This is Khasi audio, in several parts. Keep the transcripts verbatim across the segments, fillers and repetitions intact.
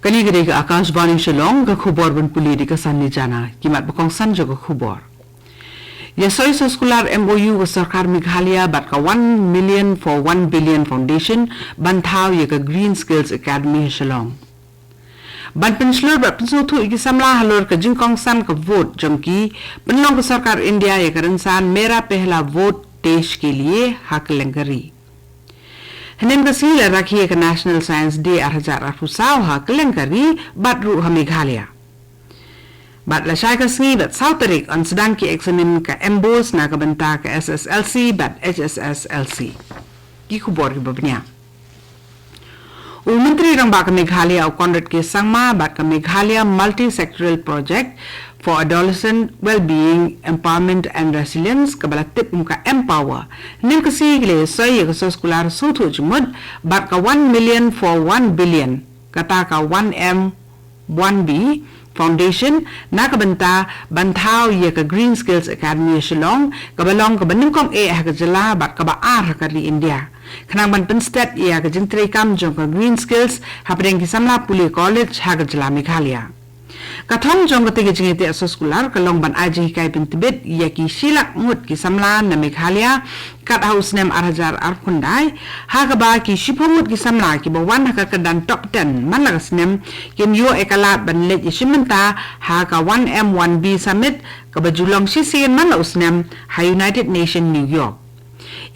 Kane ka dei ka Akashvani Shillong, ka khubor ban pule da ka Sanni Jana. Ki mat ba kongsan jong ka khubor. Ïa soi soskular M O U ka sorkar Meghalaya bad ka one million for one billion foundation ban thaw ïa ka Green Skills Academy ha Shillong. Ban pynshlur bad pynsngewthuh ïa ki samla halor ka jingkongsan ka vote jong ki, pynlong ka sorkar India ïa ka rynsan Mera Pehla Vote Desh Ke Liye ha kylleng ka ri. Hynnin ka sngi la rakhe ïa ka National Science Day ar hajar arphew saw ha kylleng ka ri bad ruh ha Meghalaya. Bad lashai ka sngi bad saw tarik yn sdang ki eksamin ka MBOSE na ka bynta ka S S L C bad H S S L C. Ki khubor kiba bniah. U Myntri Rangbah ka Meghalaya u Conrad K Sangma bad ka Meghalaya Multi-Sectoral Project for Adolescent Wellbeing, Empowerment and Resilience, kaba la tip kum ka Empower, hynnin ka sngi ki la ïa soi ïa ka soskular sngewthuh jingmut bad ka one million for one billion, kata ka one M one B Foundation, na ka bynta ban thaw ïa ka Green Skills Academy ha Shillong, kaba long kaba nyngkong eh ha ka jylla bad kaba ar ha ka ri India, khnang ban pynstet ïa ka jingtreikam jong ka Green Skills hapdeng ki samla pule college ha ka jylla Meghalaya. Ka thong jong katei ka jingïateh soskular ka long ban ai jinghikai pyntbit ïa ki shi lak ngut ki samla na Meghalaya kat ha u snem ar hajar arphew khyndai, ha kaba ki shiphew ngut ki samla kiba wan ha ka kyrdan top ten man la ka snem kin ïoh ïa ka lad ban leit ïashim bynta ha ka one M one B Summit, kaba ju long shisien man la u snem ha United Nations, New York.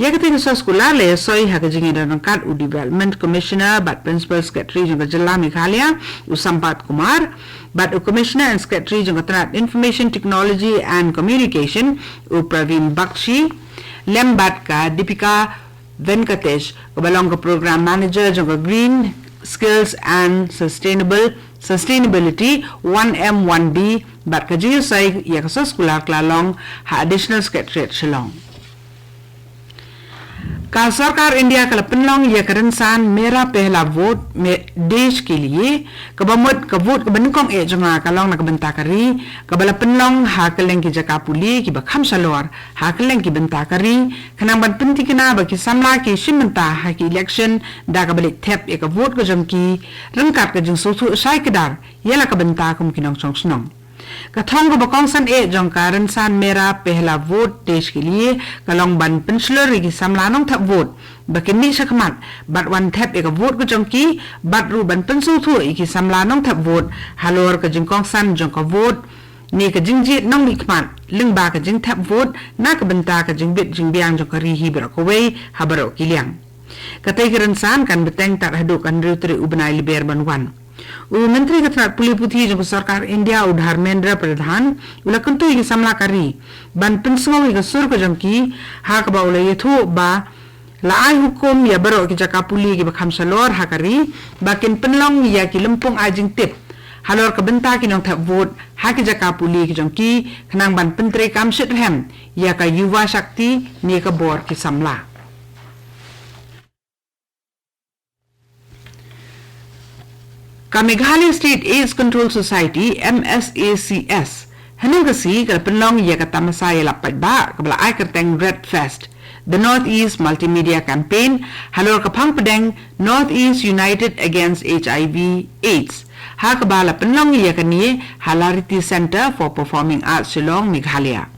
Ïa katei ka soskular la ïa soi ha ka jingïadon ryngkat u Development Commissioner bad Principal Secretary jong ka jylla Meghalaya, u Sampath Kumar, bad u Commissioner and Secretary jong ka tnad Information Technology and Communication, u Praveen Bakshi, lem bad ka Deepika Venkatesh, kaba long ka Program Manager jong ka Green Skills and Sustainable Sustainability one M one B, bad ka jingïasoi ïa ka soskular ka la long ha Additional Secretariat Shillong. Ka sorkar India ka la pynlong ïa ka rynsan Mera Pehla Vote Me-, Desh Ke Liye, kaba mut ka vote kaba nyngkong eh jong nga ka long na ka bynta ka ri, kaba la pynlong ha kylleng ki jaka pule kiba kham shalor ha kylleng ki bynta ka ri, khnang ban pyntikna ba ki samla ki shim bynta ha ki election da kaba leit thep ïa ka vote ka jong ki ryngkat ka jingsngewthuh shai kdar ïa la ka bynta kum ki nongshong shnong. Ka thong kaba kongsan eh jong ka rynsan Mera Pehla Vote Desh Ke Liye ka long ban pynshlur ïa ki samla nongthep vote ba kin mih shakhmat bad wan thep ïa ka vote ka jong ki, bad ruh ban pynsngewthuh ïa ki samla nongthep vote halor ka jingkongsan jong ka vote ne ka jingjied nongmihkhmat lyngba ka jingthep vote na ka bynta ka jingbit jingbiang jong ka ri hi baroh kawei ha baroh ki liang. Katei ka rynsan kan bteng tad haduh ka hynriew tarik u bnai Lber ban wan. U Myntri ka tnad pule puthi jong ka sorkar India, u Dharmendra Pradhan, u la kyntu ïa ki samla ka ri ban pynsngew ïa ka sur ka jong ki, ha kaba u la ïathuh ba la ai hukum ïa baroh ki jaka pule kiba kham shalor ha ka ri ba kin pynlong ïa ki lympung ai jingtip halor ka bynta ki nongthep vote ha ki jaka pule ki jong ki, khnang ban pyntreikam shitrhem ïa ka Yuva Shakti ne ka bor ki samla. Ka Meghalaya State AIDS Control Society, M S A C S, hynnin ka sngi ka la pynlong ïa ka tamasa ïalap paidbah kaba la ai kyrteng Red Fest, The Northeast Multimedia Campaign, halor ka phang pdeng Northeast United Against H I V AIDS, ha kaba la pynlong ïa kane ha Lariti Centre for Performing Arts, Shillong, Meghalaya.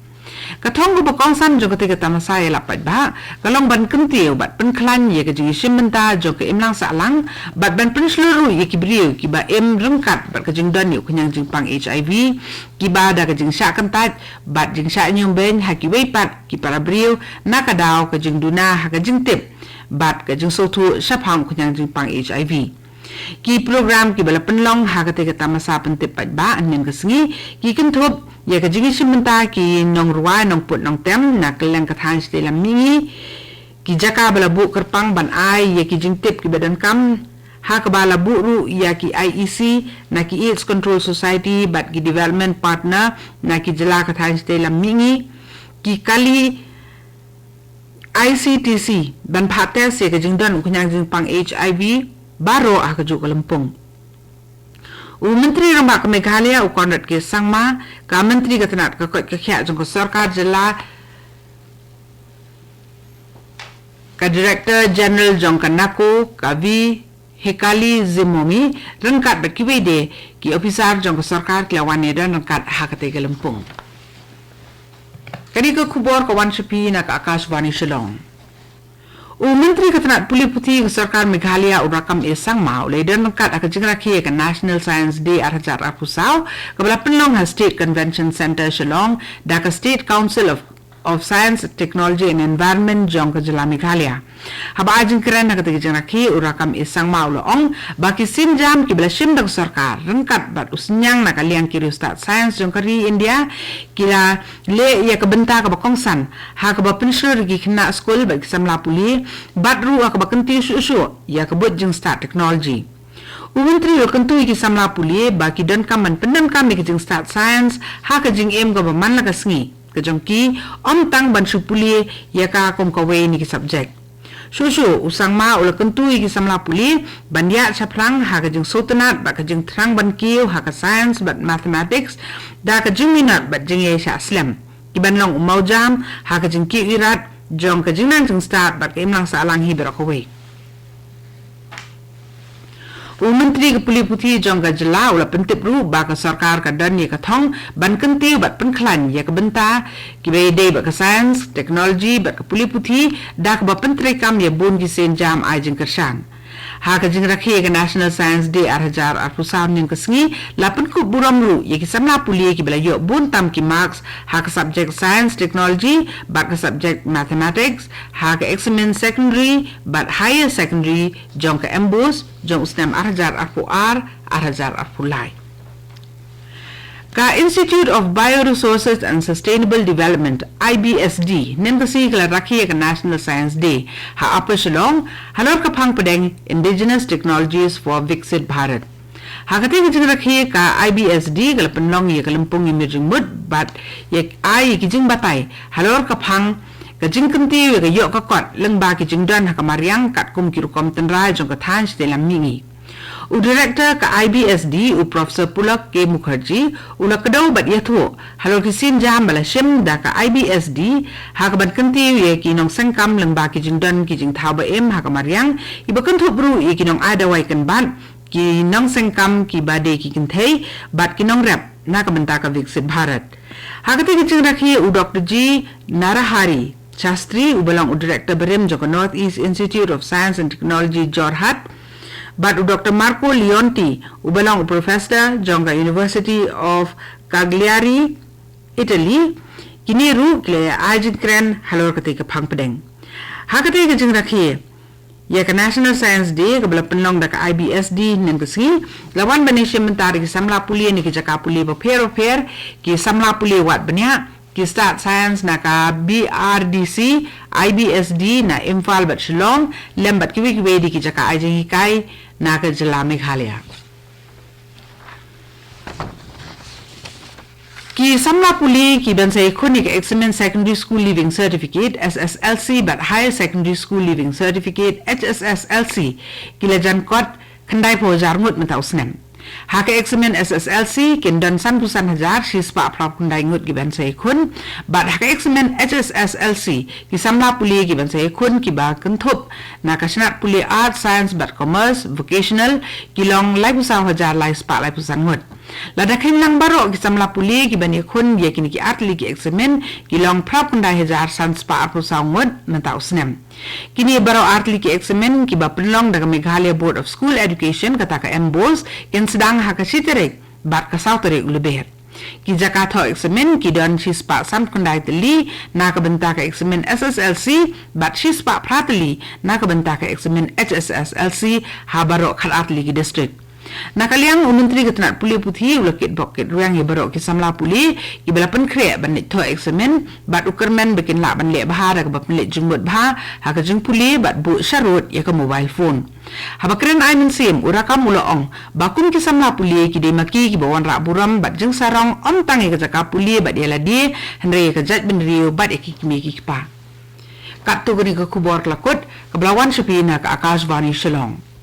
Ka thong kaba kongsan jong katei ka tamasa ïalap paidbah ka long ban kyntiew bad pynkhlaiñ ïa ka jingïashim bynta jong ka imlang sahlang, bad ban pynshlur ruh ïa ki briew kiba im ryngkat bad ka jingdon ïa u khñiang jingpang H I V, kiba da ka jingshah kyntait bad jingshah ñiumbeiñ ha kiwei pat ki para briew na ka daw ka jingduna ha ka jingtip bad ka jingsngewthuh shaphang u khñiang jingpang H I V. Ki program kiba la pynlong ha katei ka tamasa pyntip paidbah hynnin ka sngi ki kynthup ïa ka jingïashim bynta ki nongrwai nongput nongtem na kylleng ka thaiñ shatei lam mihngi, ki jaka ba la buh kyrpang ban ai ïa ki jingtip kiba donkam, ha kaba la buh ruh ïa ki I E C na ki AIDS Control Society bad ki development partner na ki jylla ka thaiñ shatei lam mihngi, ki kali I C T C ban phah test ïa ka jingdon u khñiang jingpang H I V baroh ha kajuh ka lympung. U Myntri Rangbah ka Meghalaya, u Conrad K Sangma, ka Myntri ka tnad ka koit ka khiah jong ka sorkar jylla, ka Director General jong ka NACO, ka V Hekali Zemomi, ryngkat bad kiwei de ki ophisar jong ka sorkar ki la wan ïadon ryngkat ha katei ka lympung. Kane ka khubor ka wan sha phi na ka Akashvani Shillong. U Myntri ka tnat pule puthi ka sorkar Meghalaya, u Rakkam A Sangma, u la ïadon ryngkat ha ka jingrakhe ïa ka National Science Day ar hajar arphew saw, kaba la pynlong ha State Convention Centre Shillong da ka State Council of, of Science, Technology and Environment jong ka jylla Meghalaya. Haba ai jingkren ha katei ka jingrakhe, u Rakkam A Sangma u la ong ba ki sienjam kiba la shim da ka sorkar ryngkat bad u synñiang na ka liang ki riewstad science jong ka ri India ki la leh ïa ka bynta kaba kongsan ha kaba pynshlur ïa ki khynnah skul bad ki samla pule, bad ruh ha kaba kyntiew shuh shuh ïa ka buit jingstad technology. U Myntri u la kyntu ïa ki samla pule ba ki donkam ban pyndonkam ïa ka jingstad science ha ka jingim kaba man la ka sngi ka jong ki, ym tang ban shu pule ïa ka kum kawei na ki subject. Shuh shuh, u Sangma u la kyntu ïa ki samla pule ban ïaid shaphrang ha ka jingsngewtynnat bad ka jingthrang ban kiew ha ka science bad mathematics, da ka jingminot bad jingïaishah slem, ki ban long u mawjam ha ka jingkiew irat jong ka jingnang jingstad bad ka imlang sahlang hi baroh kawei. U Myntri ka pule puthi jong ka jylla u la pyntip ruh ba ka sorkar ka don ïa ka thong ban kyntiew bad pynkhlaiñ ïa ka bynta kiba ïadei bad ka science, technology bad ka pule puthi, da kaba pyntreikam ïa bun ki sienjam ai jingkyrshan. Ha ka jingrakhe ïa ka National Science Day ar hajar arphew saw mynhynnin ka sngi, la pynkup burom ruh ïa ki samla pule kiba la ïoh bun tam ki marks ha ka subject science technology bad ka subject mathematics ha ka eksamin secondary bad higher secondary jong ka MBOSE jong u snem ar hajar arphew ar, ar hajar arphew lai. Ka Institute of Bioresources and Sustainable Development, I B S D, mynhynnin ka sngi ka la rakhe ïa ka National Science Day ha Upper Shillong halor ka phang pdeng Indigenous Technologies for Viksit Bharat. Ha katei ka jingrakhe, ka I B S D ka la pynlong ïa ka lympung imir jingmut bad ïa ai ïa ki jingbatai halor ka phang ka jingkyntiew ïa ka ïoh ka kot lyngba ki jingdon ha ka mariang katkum ki rukom tynrai jong ka thaiñ shatei lam mihngi. U Director ka I B S D, u Professor Pulak K Mukherjee, u la kdew bad ïathuh halor ki sienjam ba la shim da ka I B S D ha kaban kyntiew ïa ki nongsengkam lyngba ki jingdon ki jingthaw ba im ha ka mariang, kiba kynthup ruh ïa ki nongai dawai kynbat, ki nongsengkam kiba dei ki kynthei bad ki nongrep na ka bynta ka Viksit Bharat. Ha katei ka jingrakhe, u Doktor G Narahari Shastri, uba long u Director barim jong ka North East Institute of Science and Technology, Jorhat, bad u Doktor Marco Leonti, uba long u Professor jong ka University of Cagliari, Italy, kine ruh ki la ai jingkren halor katei ka phang pdeng. Ha katei ka jingrakhe ïa ka National Science Day kaba la pynlong da ka I B S D mynhynnin ka sngi, la wan ban ïashim bynta da ki samla pule na ki jaka pule bapher bapher, ki samla pule wad bniah, ki stad science na ka B R D C, I B S D na Imphal bad Shillong, lem bad kiwei kiwei de ki jaka ai jinghikai na ka jylla Meghalaya. Ki samla pule kiban sa ïakhun ïa ka Examined Secondary School Leaving Certificate, S S L C, bad Higher Secondary School Leaving Certificate, H S S L C, ki la jan kot khyndai phew hajar ngut mynta u snem. Ha ka eksamin S S L C, kin don sanphew san hajar shispah phra phew khyndai ngut kiban sa ïakhun, bad ha ka eksamin H S S L C, ki samla pule kiban sa ïakhun kiba kynthup na ka shnat pule Arts, Science bad Commerce, Vocational, ki long laiphew saw hajar laispah laiphew san ngut. Lada kheiñ lang baroh ki samla pule kiban ïakhun ïa kine ki artylli ki eksamin, ki long phra phew khyndai hajar sanspah arphew saw ngut mynta u snem. Kine baroh artylli ki eksamin kiba pynlong da ka Meghalaya Board of School Education, kata ka MBOSE, kin sdang ha ka shi tarik bad ka saw tarik u Lber. Ki jaka thoh eksamin ki don shispah sanphew khyndai tylli na ka bynta ka eksamin S S L C bad shispah phra tylli na ka bynta ka eksamin H S S L C ha baroh khatar tylli ki district. Na ka liang u Myntri ka tnat pule puthi u la kitbok kitrwiang ïa baroh ki samla pule kiba la pynkhreh ban leit thoh eksamin, bad u kyrmen ba kin lah ban leh bha da kaba pynleit jingmut bha ha ka jingpule bad buh sharud ïa ka mobile phone. Haba kren ai mynsiem, u Rakkam u la ong ba kum ki samla pule ki dei ma ki kiba wanrah burom bad jingsarong ym tang ïa ka jaka pule bad ïa lade, hynrei ïa ka jaitbynriew bad ïa ki kmie ki kpa. Katto kane ka khubor ka la kut, kaba la wan sha phi na ka Akashvani Shillong.